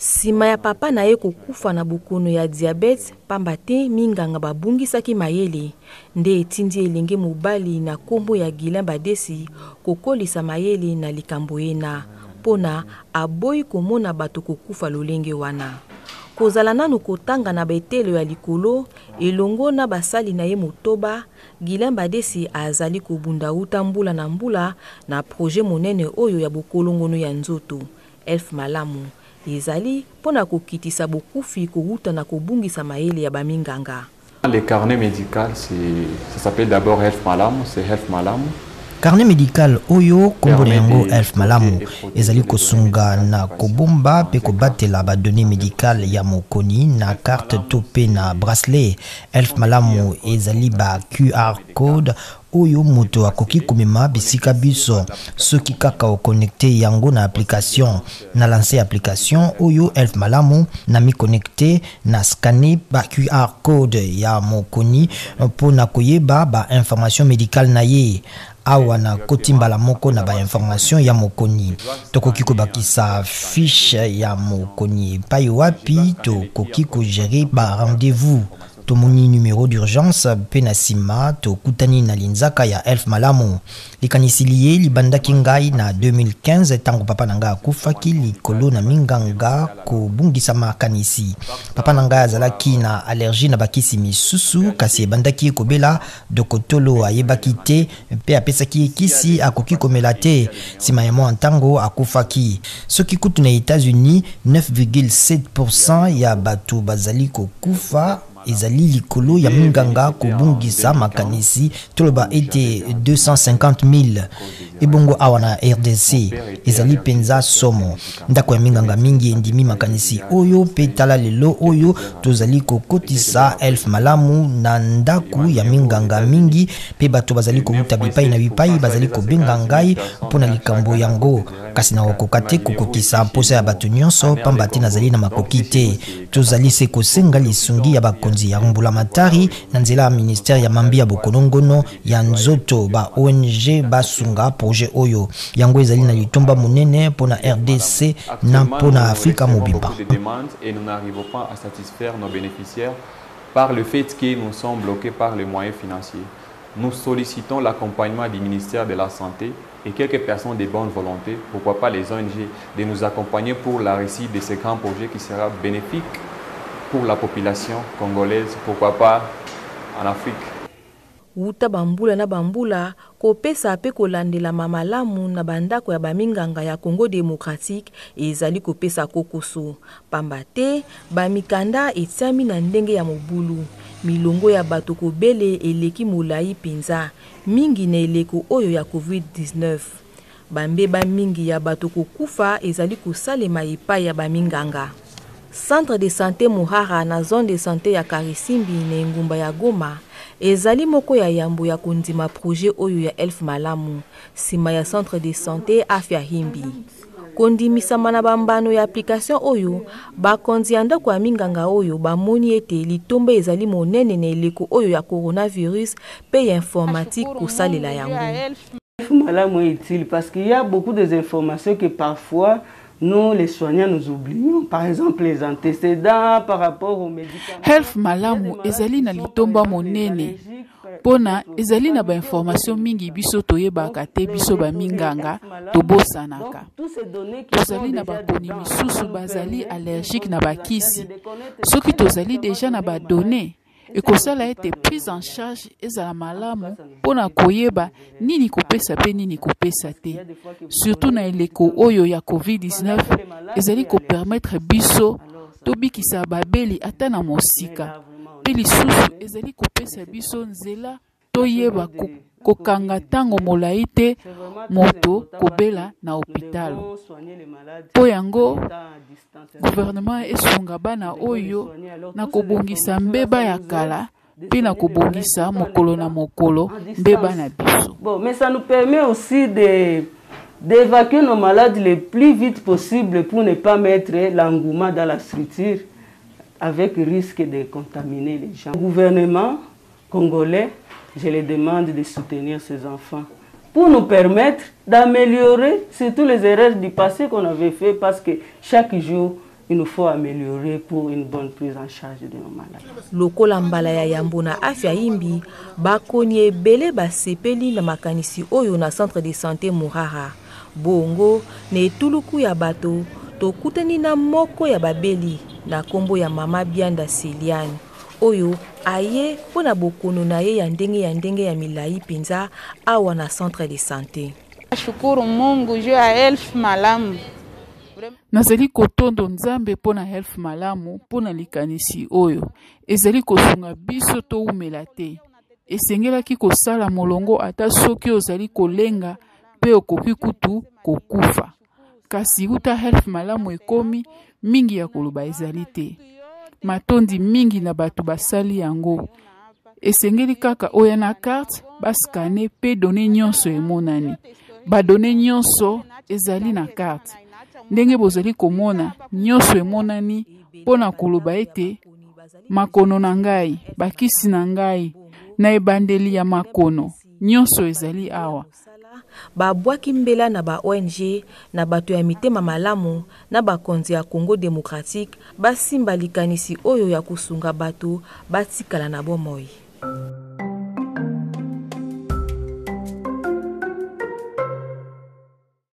Sima ya papa na ye kokufa na bokono ya diabète pamba te minganga babungisaki mayele, nde etindi elenge mobali na kombo ya Guylain Badesi kokolisa mayele na likambo ena mpo na aboyi komona bato kokufa lolenge wana. Kozala nanu kotanga na ba eteyelo ya likolo elongo na basali na ye motoba, Guylain Badesi azali kobunda wuta mbula na mbula na projet monene oyo ya bokolongono ya nzoto. Elf Malamu ezali mpo na kokitisa bokufi kowuta na kobungisa mayele ya ba minganga. Le carnet medical, ça s'appelle d'abord Health Malamu, c'est Health Malamu. Carnet medical oyo kombo na yango Health Malamu ezali kosunga na kobomba pe kobatela ba donnees medicales ya mokoni na carte to pe na bracelet. Health Malamu ezali ba QR code oyo moto akoki komema bisika biso soki kaka o connecte yango na application. Na lancer application oyo Health Malamu, na mi connecte, na scanner ba QR code ya mokoni mpo na koyeba ba informations medicales na ye. Awa na koti mbala moko na ba informations ya mokoni. Tokoki kobakisa fiche ya mokoni epai wapi tokoki ko gerer ba rendez-vous. Tomoni numero d'urgence mpe na sima tokutani na linzaka ya Elf Malamu. Likanisi liye libandaki ngai na 2015 tango papa na ngai akufaki likolo na minganga kobungisa makanisi. Papa na ngai azalaki na allergie na bakisi misusu kasi ebandaki ye kobela, dokotolo ayebaki te mpe apesaki ye kisi akoki komela te. Sima ya mua ntango akufaki. Soki kutu na Etats-Unis 9,7% ya bato bazali kokufa ezali likolo ya minganga kobungisa makanisi, toloba ete 250,000. Ebongo awa na rdc ezali mpenza somo. Ndako ya minganga mingi endimi makanisi oyo mpe tala lelo oyo tozali kokotisa Health Malamu na ndako ya minganga mingi mpe bato bazali kowuta bipai na bipai bazali kobenga ngai mpo na likambo yango. Kasi nakokoka te kokokisa mposa ya bato nyonso, mpamba te nazali na makoki te. Tozali se kosenga lisungi ya bakonzi ya mbulamatari na nzela ya ministère ya mambi ya bokolongono ya nzoto, ba ong basunga projet oyo. Yango ezali na litomba monene mpo na rdc na mpo na Afrika mobimba. Par le fait que nous sommes bloqués par les moyens financiers. Nous sollicitons l'accompagnement du ministère de la Santé et quelques personnes de bonne volonté, pourquoi pas les ONG, de nous accompagner pour la réussite de ce grand projet qui sera bénéfique pour la population congolaise, pourquoi pas en Afrique. Wuta bambula na bambula, kopesa pe kolandelama malamu na bandako ya baminganga ya Congo democratique ezali kopesa kokoso, pamba te ba mikanda etiami na ndenge ya mobulu, milongo ya bato kobele eleki molayi penza, mingi na eleko oyo ya covid 19. Ba mbeba mingi ya bato kokufa ezali kosalema epayi ya ba minganga. Centre de sante Muhara na zone de sante ya Karisimbi na engumba ya Goma ezali moko ya yambo ya kondima projet oyo ya Health Malamu sima ya centre de sante Afya Himbi. Kondimisama na ba mbano ya application oyo, bakonzi ya ndako ya minganga oyo bamoni ete litomba ezali monene na eleko oyo ya coronavirus pe ya informatique kosalela yango. Malamu est utile parce qu'il y a beaucoup des informations que parfois nous les soignants nous oublions par exemple les antécédents par rapport aux médicaments. Health Malamu ezali na litomba monene pona ezali na ba information mingi biso toyebaka te biso ba minganga tobosanaka. Tozali na bakoni misusu bazali allergique na bakisi soki tozali deja na ba données ekosala ete prise en charge ezala malamu mpo na koyeba nini kopesa mpe nini kopesa te surtout na eleko oyo ya covid-19 ezali kopermettre biso tobikisa babeli ata na mosika mpe lisusu ezali kopesa biso nzela toyeba kokanga ntango molai te moto kobela na hopitalo. Mpo yango, guvernema esunga bana oyo na kobongisa mbeba ya kala mpe na kobongisa mokolo na mokolo mbeba na biso. Bon, mais ça nous permet aussi de d'évacuer nos malades le plus vite possible pour ne pas mettre l'engouement dans la structure avec risque de contaminer les gens. Le gouvernement congolais, je les demande de soutenir ces enfants pour nous permettre d'améliorer surtout les erreurs du passé qu'on avait fait parce que chaque jour, Il nous faut améliorer pour une bonne prise en charge de nos malades. Lokola mbala ya yambo na afya yimbi, bakoni ebele basepeli na makanisi oyo na centre de santé Murara. Bongo, na etuluku ya bato, tokutani na moko ya babeli na nkombo ya Mama Bianda Celiane, oyo aye mpo na bokono na ye ya ndenge ya ndenge ya milai mpenza awa na centre de santé. Shukuru Mungu juu ya elfu malamu. Nazali kotondo Nzambe mpo na Health Malamu mpo na likanisi oyo. Ezali kosunga biso toumela te. Esengelaki kosala molongo ata soki ozali kolenga mpe okoki kutu kokufa. Kasi uta Health Malamu ekomi, mingi ya koloba ezali te. Matondi mingi na bato basali yango. Esengeli kaka oya na carte, ba scanner pe données nyonso emonani. Ba données nyonso ezali na carte. Ndenge bozali komona, nyonso emonani mpo na koloba ete makono na ngai, bakisi na ngai, na ebandeli ya makono, nyonso ezali awa. Babwaki mbela na ba ong, na bato ya mitema malamu, na bakonzi ya Congo democratique basimba likanisi oyo ya kosunga bato batikala na bomoi.